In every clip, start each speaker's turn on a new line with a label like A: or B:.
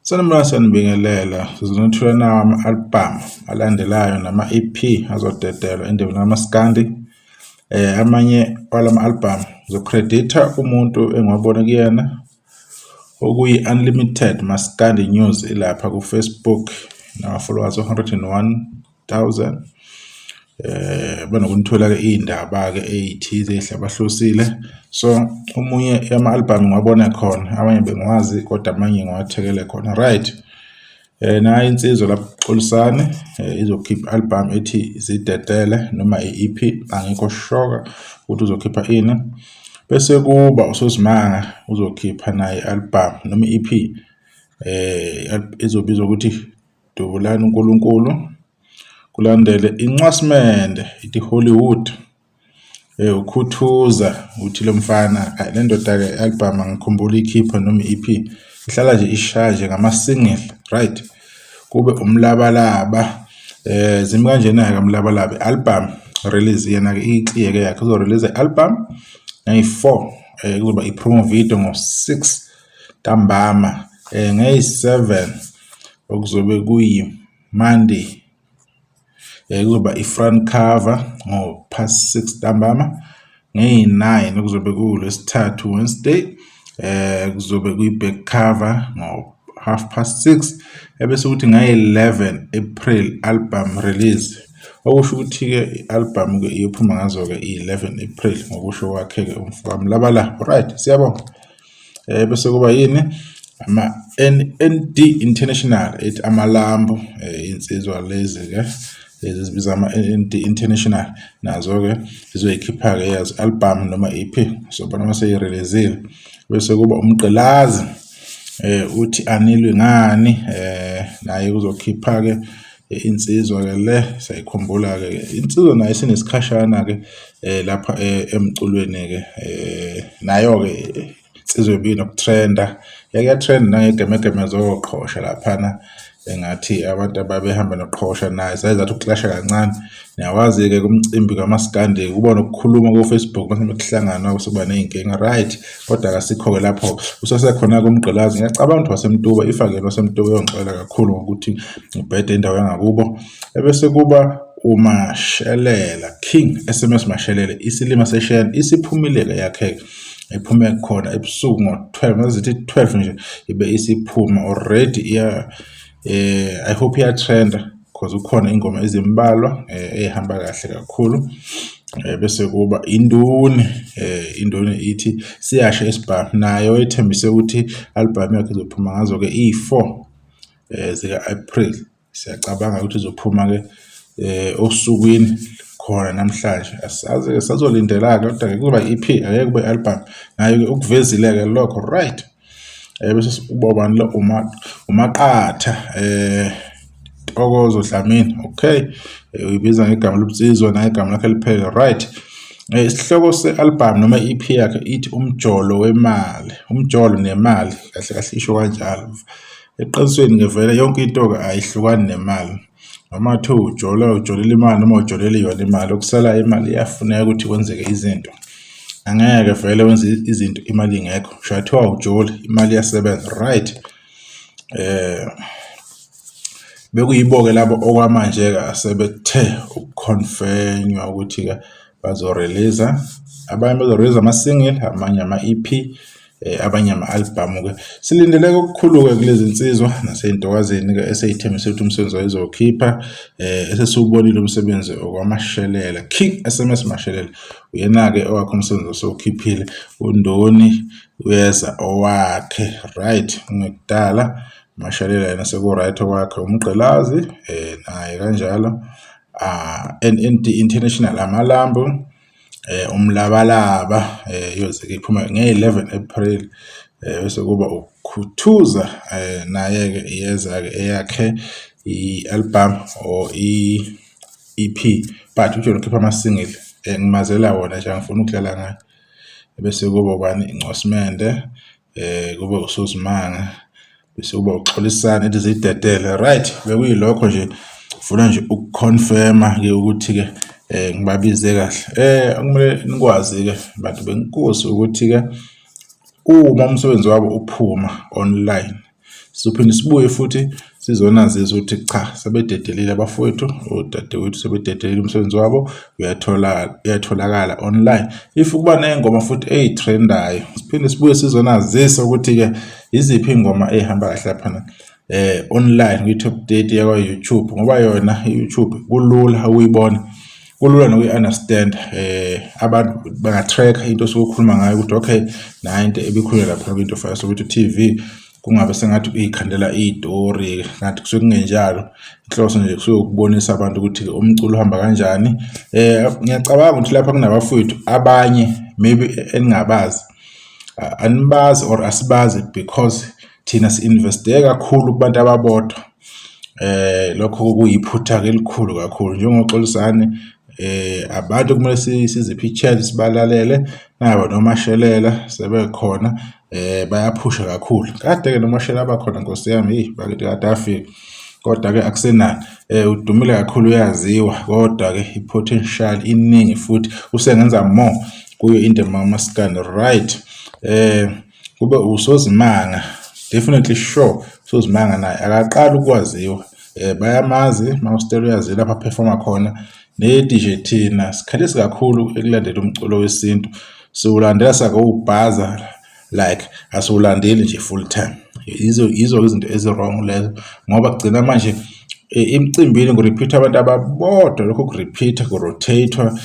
A: Sanibona, siyanibingelela. Sizonethula nawa ama-album alandelayo nama-EP azodedelwa endimeni kamaskandi. Amanye walama-album ngizokhrediktha umuntu engiwabone kuyena okuyi-Unlimited Maskandi News ilapha ku-Facebook nama-followers o-101,000. Banokunithola-ke iy'ndaba-ke ey'thize ey'hlabahlosile. So omunye ama-album ngiwabone khona, abanye bengiwazi kodwa amanye ngiwathekele khona. Right. Nayi insizwa lapho Xolisani izokhipha i-album ethi Zidedele noma i-EP, angikho sure ukuthi uzokhipha ini. Bese kuba uSozimanga uzokhipha naye i-album noma i-EP ezobizwa ukuthi Dubulani uNkulunkulu. Kulandele iNcwasimende ithi Hollywood. Ukhuthuza uthi lo mfana le ndoda-ke i-album angikhumbuli ikhipha noma i-EP ihlala nje ishaya nje ngama-single right. Kube uMlabalaba zimi kanjena-ke uMlabalaba i-album release yena-ke iclear-ke yakhe uzo-release i-album ngayi-4 kuzoba i-promo video ngo-6 ntambama ngeyi-7 okuzobe kuyi-Monday. Kuzoba i-front cover ngo-past 6 ntambama, ngeyi-9 kuzobe kuwuLwesithathu Wednesday, kuzobe kuyi-back cover ngo-half past 6, ebese kuthi ngayi-11 April album release. Okusho ukuthi-ke i-album-ke iyophuma ngazo-ke i-11 April ngokusho kwakhe-ke umfowami Right, siyabonga. Bese kuba yini? Ama-NND International ethi amalambu iy'nsizwa lezi-ke lezi ezibiza ama-NND International nazo-ke zizoyikhipha-ke yazo album noma EP sobona uma seyirelizile. Bese kuba uMgqilazi uthi anilwi ngani naye uzokhipha-ke insizwa-ke le siyayikhumbula-ke insizwa nayo isinesikhashana-ke lapha emculweni-ke nayo-ke insizwa ibinokutrenda yake yatrenda nangegemegeme zoqhosha laphana engathi abantu ababehamba noqhosha naye saye zathi ukuklasha kancane. Niyawazi-ke kumcimbi kamaskandi kuba nokukhuluma ko-Facebook mase bekuhlanganwa kusuka ney'nkinga right, kodwa akasikho-ke lapho usasekhona-ke uMgqilazi. Ngiyacabanga ukuthi waseMtuba if akuyena waseMtuba uyongixolela kakhulu ngokuthi ngibhede indawo yangakubo. Ebese kuba uMashelela King SMS Mashelele isilima sesheni isiphumile-ke yakhe-ke iphume khona ebusuku ngo-12 mazithi 12 nje ibe isiphuma already iya I hope iyatrenda because kukhona ingoma ezimbalwa ey'hamba kahle kakhulu. Bese kuba Indoni Indoni ithi siyasha isibhamu nayo ethembise ukuthi album yakhe izophuma ngazo-ke iyi-4 zika-April. Siyacabanga ukuthi izophuma-ke osukwini khona namhlanje asazi-ke sazolindela-ke kodwa-ke kuzoba i-EP angeke kube i-album nayo-ke ukuvezile-ke lokho right. Bese kuba ubani lo uMaqatha Ntokozo Dlamini okay uyibiza ngegama lobunsizwa naye igama lakhe liphelele right. Isihloko se-album noma i-EP yakhe ithi umjolo wemali, umjolo nemali kahle kahle isho kanjalo. Eqinisweni ngivele yonke into-ke ayihlukani nemali. Noma kuthiwa ujola ujolela imali noma ujolela yona imali okusalayo imali iyafuneka ukuthi kwenzeke izinto. Angeke vele wenze izinto imali ingekho. Ngisho kuthiwa awujoli imali iyasebenza right. Bekuyibo-ke labo okwamanje-ke asebethe ukukhonfenywa ukuthi-ke bazoriliza abanye bazoriliza ama-single amanye ama-EP abanye ama-album-ke. Silindeleke okukhulu-ke kulezi nsizwa nasey'ntokazini-ke esey'thembise ukuthi umsebenzi wayo izokhipha esesiwubonile umsebenzi okwaMashelela King SMS Mashelela uyena-ke owakhe umsebenzi osewukhiphile. UNdoni uyeza owakhe right kungekudala. Mashelela yena seku-right owakhe. UMgqilazi naye kanjalo. NND International amalambu uMlabalaba iyoze-ke iphume nge-11 April bese kuba uKhuthuza naye-ke iyeza-ke eyakhe i-album or i-EP but ujwayele ukukhipha ama-single ngimazela wona nje angifuni ukudlala ngaye. Bese kuba ubani Ingcosimende kube uSozimanga bese kuba uXolisani ethi zidedele right. Bekuyilokho nje ngifuna nje ukuconfirma-ke ukuthi-ke ngibabize kahle. Okumele nikwazi-ke bantu benkosi ukuthi-ke uma umsebenzi wabo uphuma online. Sizophinde sibuye futhi sizonazisa ukuthi cha, sebededelile abafowethu, odadewethu sebededelile umsebenzi wabo uyathola uyatholakala online. If kuba ney'ngoma futhi ey'threndayo, siphinde sibuye sizonazisa ukuthi-ke yiziphi iy'ngoma ey'hamba kahle laphana online kwi-top 30 yakwa-YouTube, ngoba yona i-YouTube kulula ukuyibona, kulula nokuyi-understand. Abantu banga-track into osuke ukhuluma ngayo ukuthi okay, nayi into ebikhulunywa lapha kwinto fire Soweto TV, kungabe sengathi uyikhandela iy'tori kanti kusuke kungenjalo. Inhloso nje kusuke ukubonisa abantu ukuthi umculo uhamba kanjani. Ngiyacabanga ukuthi lapha kunabafowethu abanye maybe eningabazi, anibazi or asibazi because thina si-investe kakhulu kubantu ababodwa. Lokho kuyiphutha-ke elikhulu kakhulu njengoXolisani, abantu kumele siziphe i-chance sibalalele, naba noMashelela sebekhona, bayaphusha kakhulu. Kade-ke noMashelela abakhona Nkosi yami, hheyi bakithi kade afika, kodwa-ke akusenani. Udumile kakhulu uyaziwa, kodwa-ke i-potential iningi futhi usengenza more kuyo indima kamaskandi, right. Kube uSozimanga, definitely sure uSozimanga naye akaqali ukwaziwa, bayamazi Mawustela uyaziwa lapho a-perform-a khona. Ne-DJ thina sikhalisi kakhulu ekulandela umculo wesintu, siwulandela sakowubhaza, like asiwulandeli nje full time. Yizo yizo izinto ezi-wrong lezo, ngoba kugcina manje emcimbini ku-repeat abantu ababodwa, lokho ku-repeat-a ku-rotate-wa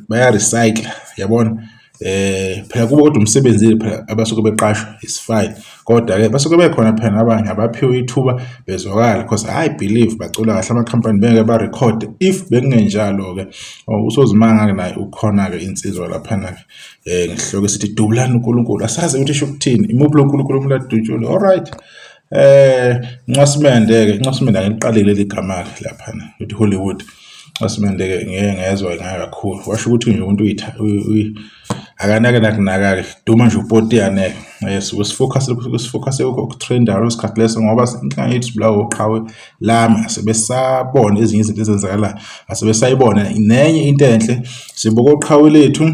A: baya-recycle, yabona. Phela kubo kodwa umsebenzi phela abasuke beqashwa is fine, kodwa-ke basuke bekhona phela nabanye abaphiwe ithuba bezwakala because I believe bacula kahle, amakhampani bengeke barekhode if bekungenjalo-ke. USozimanga-ke naye ukhona-ke insizwa laphana-ke ngesihloko esithi dubulani uNkulunkulu, asazi ukuthi isho ukuthini, imuphi lo nkulunkulu umuntu adutshulwe, alright. Ncasimende-ke, Ncasimende angiliqali leli gama-ke laphana ukuthi Hollywood. Ncasimende-ke ngeke ngezwa ngayo kakhulu, washo ukuthi nje umuntu akanake nakunaka-ke, duma nje upotiyane-ke. Suke si-focus si-focus koku-trend-ayo leso sikhathi leso, ngoba inkinga yethu sibulawa oqhawe lami, asebesabona ezinye izinto ezenzakalayo, asebesayibona nenye into enhle, sibuka oqhawe lethu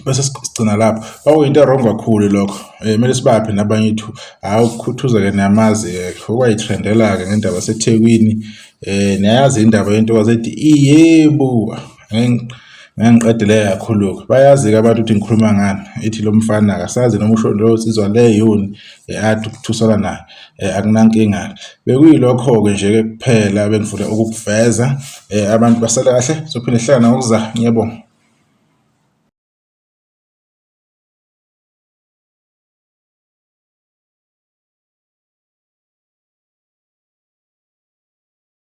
A: bese sigcina lapho. Kwakuyinto e-wrong kakhulu lokho, kumele sibaphe nabanye ithuba, hhayi ukukhuthuza-ke niyamazi-ke okwayi-trend-ela-ke ngendaba yaseThekwini. Niyayazi indaba yentokazi ethi iyebo, ngeke ngiqedele kakhulu-ke, bayazi-ke abantu ukuthi ngikhuluma ngani, ithi lo mfana akasazi noma usho leyo nsizwa le yoni ade ukuthusana naye, akunankinga-ke. Bekuyilokho-ke nje-ke kuphela ebengifuna ukukuveza, abantu basale kahle, sophinde sihlangane ngokuzayo, ngiyabonga.